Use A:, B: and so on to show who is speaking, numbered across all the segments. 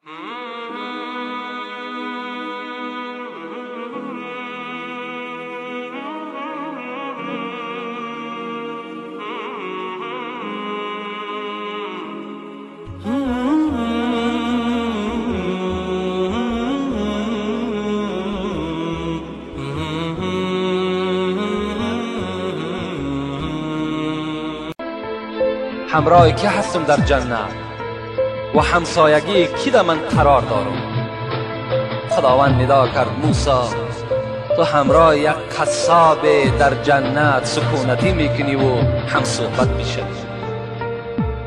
A: همراه کی هستم در جنت و همسایگی کی در من قرار دارم؟ خداوند ندا کرد موسی تو همراه یک قصاب در جنت سکونتی میکنی و هم صحبت میشوی.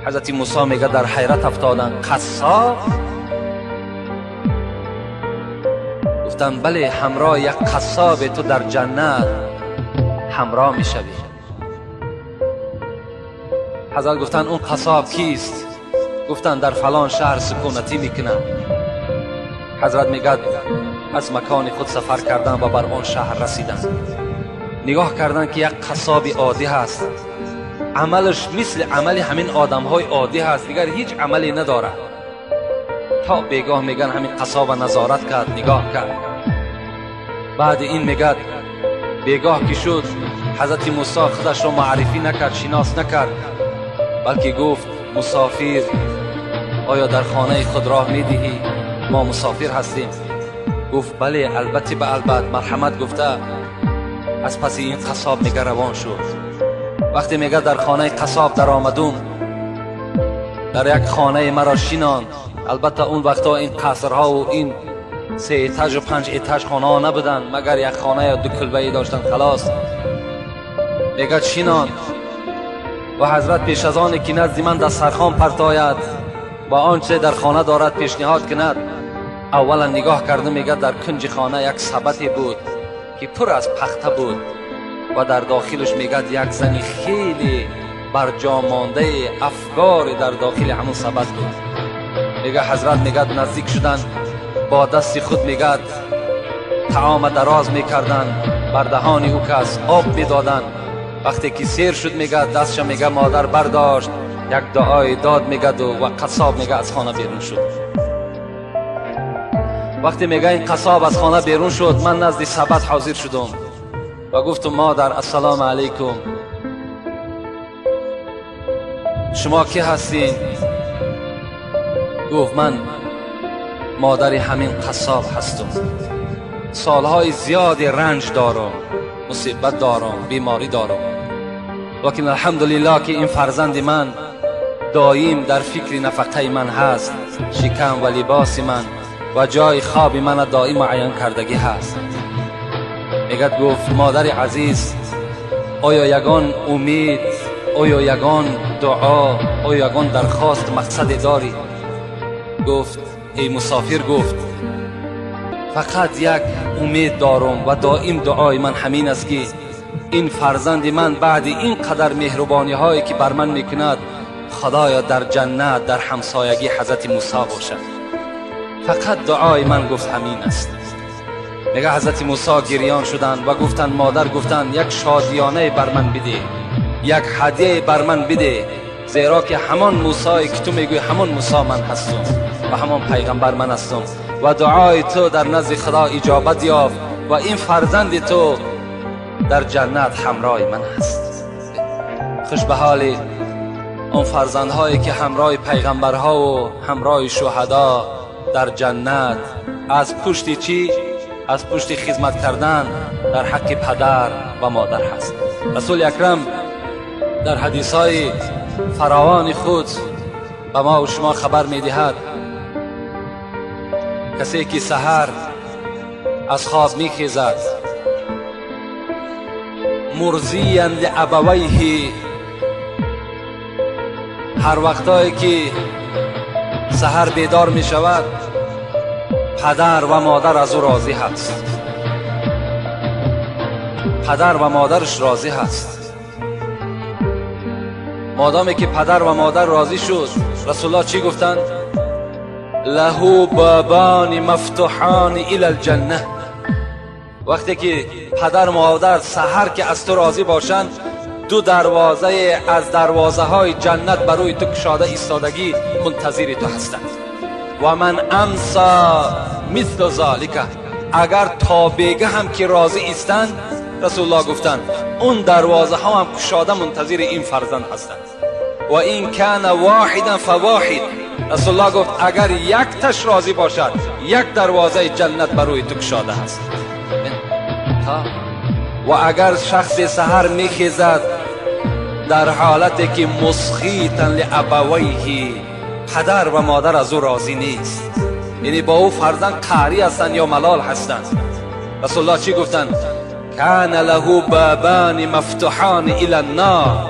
A: حضرت موسی میگه در حیرت افتادن، قصاب؟ گفتن بله، همراه یک قصاب تو در جنت همراه میشوی. حضرت گفتن اون قصاب کیست؟ گفتن در فلان شهر سکونتی میکنن. حضرت میگه از مکان خود سفر کردن و بر آن شهر رسیدن. نگاه کردن که یک قصاب عادی هست، عملش مثل عمل همین آدم های عادی هست، دیگر هیچ عملی نداره. تا بیگاه میگن همین قصاب نظارت کرد، نگاه کرد. بعد این میگه بیگاه که شد حضرت موسی خودش رو معرفی نکرد، شناس نکرد، بلکه گفت مسافر آیا در خانه خود راه میدهی؟ ما مسافر هستیم. گفت بله، البته به البته، مرحمت گفته. از پس این قصاب میگه روان شد. وقتی میگه در خانه قصاب در آمدم، در یک خانه مرا شیناند. البته اون وقتا این قصرها و این 3 اتاج و 5 اتاج خانه ها نبودن، مگر یک خانه یا 2 کلبه داشتن خلاص. میگه شیناند و حضرت پیش از آن که نزد من دسترخوان پرتاید و آنچه در خانه دارد پیشنهاد کند، اولا نگاه کرده میگه در کنج خانه یک سبدی بود که پر از پخته بود و در داخلش میگه یک زنی خیلی برجا مانده افکار در داخل همون سبد بود. میگه حضرت میگه نزدیک شدن، با دست خود میگه طعام دراز میکردن، بر دهان او کس آب میدادن. وقتی که سیر شد میگه دستش میگه مادر برداشت، یک دعای داد میگه و قصاب میگه از خانه بیرون شد. وقتی میگه این قصاب از خانه بیرون شد، من نزد سبد حاضر شدم و گفتم مادر السلام علیکم، شما کی هستین؟ گفت من مادر همین قصاب هستم، سالهای زیادی رنج دارم، مصیبت دارم، بیماری دارم، لیکن الحمدلله که این فرزند من دایم در فکر نفقه من هست، شکم و لباس من و جای خواب من دائم معین کردگی هست. میگه گفت مادر عزیز، آیا یگان امید، آیا یگان دعا، آیا یگان درخواست مقصد داری؟ گفت ای مسافر، گفت فقط یک امید دارم و دائم دعای من همین است که این فرزند من بعد این قدر مهربانی هایی که بر من میکند، خدایا در جنت در همسایگی حضرت موسی باشد. فقط دعای من گفت همین است. میگه حضرت موسی گریان شدند و گفتند مادر، گفتند یک شادیانه بر من بده، یک هدیه بر من بده، زیرا که همان موسی که تو میگوی همان موسی من هستم و همان پیغمبر من هستم و دعای تو در نزد خدا اجابت یافت و این فرزند تو در جنت همراه من هست. خوش به حال آن فرزندهایی که همراه پیغمبرها و همراه شهدا در جنت، از پشت چی؟ از پشت خدمت کردن در حق پدر و مادر هست. رسول اکرم در حدیث های فراوان خود به ما و شما خبر میدهد کسی که سحر از خواب میخیزد، مرضیا لابویه، هر وقتایی که سحر بیدار می شود پدر و مادر از او راضی هست، پدر و مادرش راضی هست. مادامی که پدر و مادر راضی شد، رسول الله چی گفتند؟ له بابان مفتوحان الی الجنه. وقتی که پدر و مادر سحر که از تو راضی باشند، 2 دروازه از دروازه های جنت بروی تو کشاده ایستادگی منتظر تو هستند. و من امسا مثل ذالک، اگر تا بیگه هم که راضی ایستند، رسول الله گفتند اون دروازه ها هم کشاده منتظر این فرزند هستند. و این کان واحدا فواحد، رسول الله گفت اگر یک تش راضی باشد یک دروازه جنت بر روی تو کشاده است. و اگر شخص سحر میخیزد در حالتی که مسخیتا لابویه، پدر و مادر از او راضی نیست، یعنی با او فرزند قهری هستند یا ملال هستند، رسول الله چی گفتند؟ کان له بابان مفتوحان الی النار،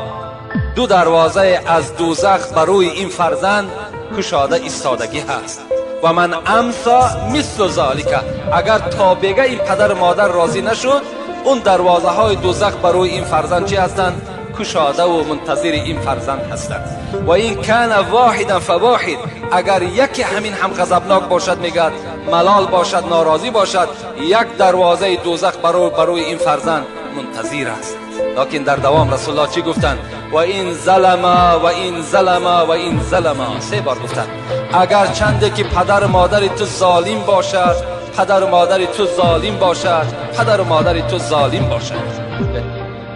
A: دو دروازه از دوزخ بر روی این فرزند کشاده ایستادگی هست. و من امسا مثل ذالک، اگر تا بگه این پدر مادر راضی نشد، اون دروازه های دوزخ بر روی این فرزند چی هستند؟ کشاده و منتظر این فرزند هستند. و این کان واحدا فواحد، اگر یکی همین هم غضبناک باشد، میگد ملال باشد، ناراضی باشد، یک دروازه دوزخ بر روی این فرزند منتظر است. لکن در دوام رسول الله چی گفتند؟ و این ظلما و این ظلما و این ظلما، سه بار گفتند. اگر چنده که پدر مادر تو ظالم باشد، پدر مادر تو ظالم باشد، پدر مادر تو ظالم باشد،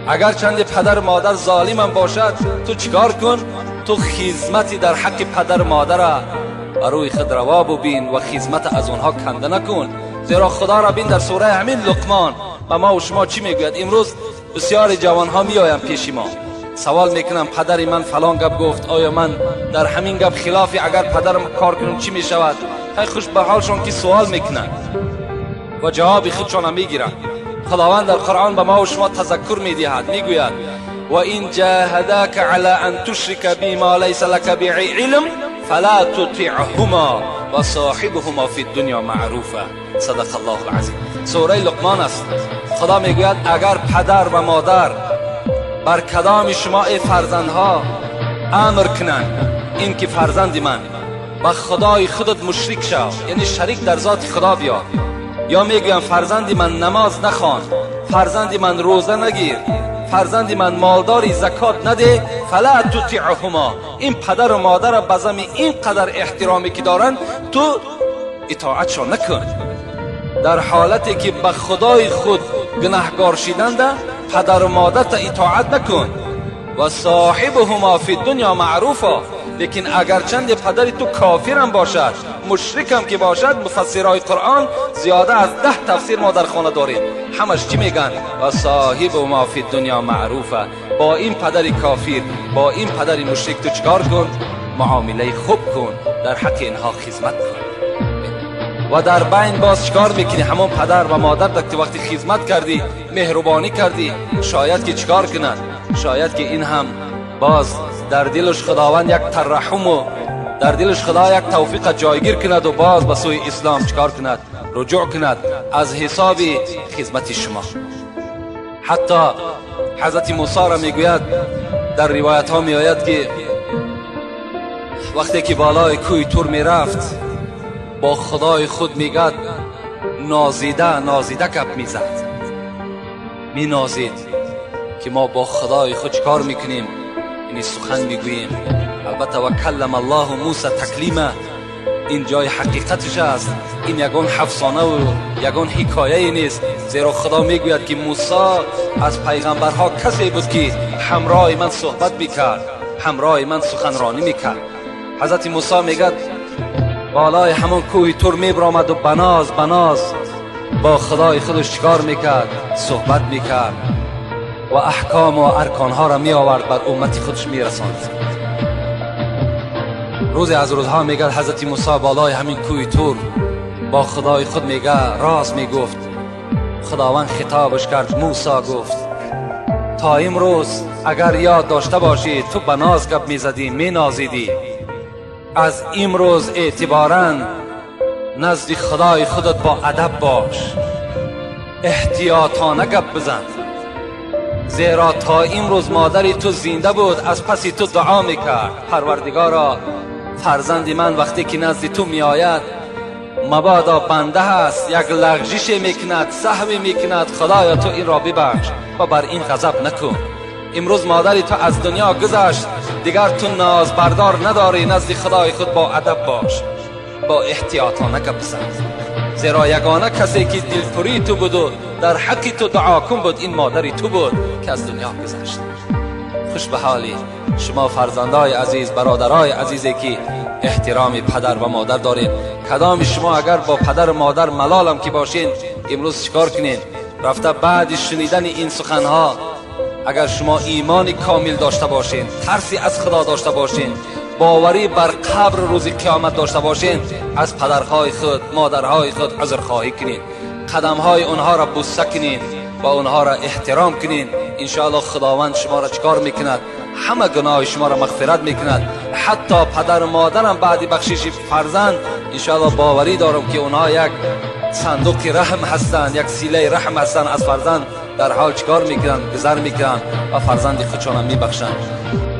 A: اگر چند پدر مادر ظالم هم باشد، تو چیکار کن؟ تو خدمتی در حق پدر مادر بر روی خود روا ببین و خدمت از آنها کنده نکن. زیرا خدا را بین در سوره همین لقمان و ما و شما چی میگوید؟ امروز بسیار جوان ها میآیند پیش ما، سوال میکنم پدر من فلان گپ گفت، آیا من در همین گپ خلافی اگر پدرم کار کنم چی میشود؟ خیلی خوش به حالشان که سوال میکنن و جواب خودشان میگیرن. خداوند در قرآن به ما و شما تذکر میدهد، میگوید و این جاهداک علی ان تشرک بی ما لیس لک به علم فلا تطعهما و صاحبهما فی الدنیا معروفا. صدق الله العظیم. سوره لقمان است. خدا میگوید اگر پدر و مادر بر کدام شما ای فرزندها امر کنند این که فرزند من با خدای خودت مشرک شو، یعنی شریک در ذات خدا بیار، یا میگویم فرزند من نماز نخوان، فرزند من روزه نگیر، فرزند من مالداری زکات نده، فلا تطیعهما، این پدر و مادر به این قدر احترامی که دارن تو اطاعتشان نکن. در حالتی که به خدای خود گناهگار شدند پدر و مادر تا اطاعت نکن. و صاحبهما فی الدنیا معروفا، لیکن اگر چند پدر تو کافرم باشد، مشرکم که باشد، مفسرهای قرآن زیاده از 10 تفسیر ما در خانه داریم، همش چی میگن؟ و صاحب ما فی الدنیا معروفه. با این پدر کافر، با این پدر مشرک تو چکار کن؟ معامله خوب کن، در حق اینها خدمت کن. و در بین باز چکار میکنی؟ همون پدر و مادر که وقتی خدمت کردی، مهربانی کردی، شاید که چکار کند؟ شاید که این هم باز در دلش خداوند یک ترحم و در دلش خدا یک توفیق جایگیر کند و باز به سوی اسلام چکار کند؟ رجوع کند از حساب خدمت شما. حتی حضرت موسی را میگوید در روایت ها میآید که وقتی که بالای کوی تور میرفت با خدای خود میگد نازیده نازیده گپ میزد، مینازید که ما با خدای خود چکار میکنیم؟ یعنی سخن میگوییم. البته و کلم الله موسی تکلیما، این جای حقیقتش است، این یگان افسانه و یگان حکایه نیست، زیرا خدا میگوید که موسی از پیغمبرها کسی بود که همراه من صحبت میکرد، همراه من سخنرانی میکرد. حضرت موسی میگد بالای همون کوه تور میبرآمد و بناز بناز با خدای خودش چیکار میکرد؟ صحبت میکرد و احکام و ارکانها را می آورد بر امت خودش میرساند. روزی از روزها میگه حضرت موسی بالای همین کوه تور با خدای خود میگه راز میگفت. خداوند خطابش کرد، موسی گفت تا امروز اگر یاد داشته باشی تو به ناز گپ میزدی، مینازیدی، از امروز اعتباراً نزد خدای خودت با ادب باش، احتیاطانه گپ بزن، زیرا تا امروز مادری تو زنده بود از پس تو دعا میکرد، پروردگارا فرزند من وقتی که نزد تو میآید مبادا بنده هست یک لغزش میکند، سهوی میکند، خدایا تو این را ببخش و بر این غضب نکن. امروز مادری تو از دنیا گذشت، دیگر تو ناز بردار نداری، نزد خدای خود با ادب باش. با احتیاطانه گپ بزن، زیرا یگانه کسی که دلپری تو بود و در حق تو دعا کن بود این مادری تو بود که از دنیا گذشت. خوش به حالی شما فرزندای عزیز، برادرای عزیزی که احترام پدر و مادر دارین. کدام شما اگر با پدر و مادر ملالم که باشین، امروز چیکار کنین؟ رفته بعد شنیدن این سخنها اگر شما ایمان کامل داشته باشین، ترسی از خدا داشته باشین، باوری بر قبر روز قیامت داشته باشین، از پدرهای خود، مادرهای خود عذرخواهی کنین، قدمهای اونها را بوسه کنین و اونها را احترام کنین. انشاءالله خداوند شما را چکار میکند؟ همه گناه شما را مغفرت میکند. حتی پدر و مادرم بعد بخشش فرزند انشاءالله باوری دارم که اونها یک صندوق رحم هستند، یک سیله رحم هستند، از فرزند در حال چکار میکنن؟ گذر میکنن و فرزند خودشان میبخشند.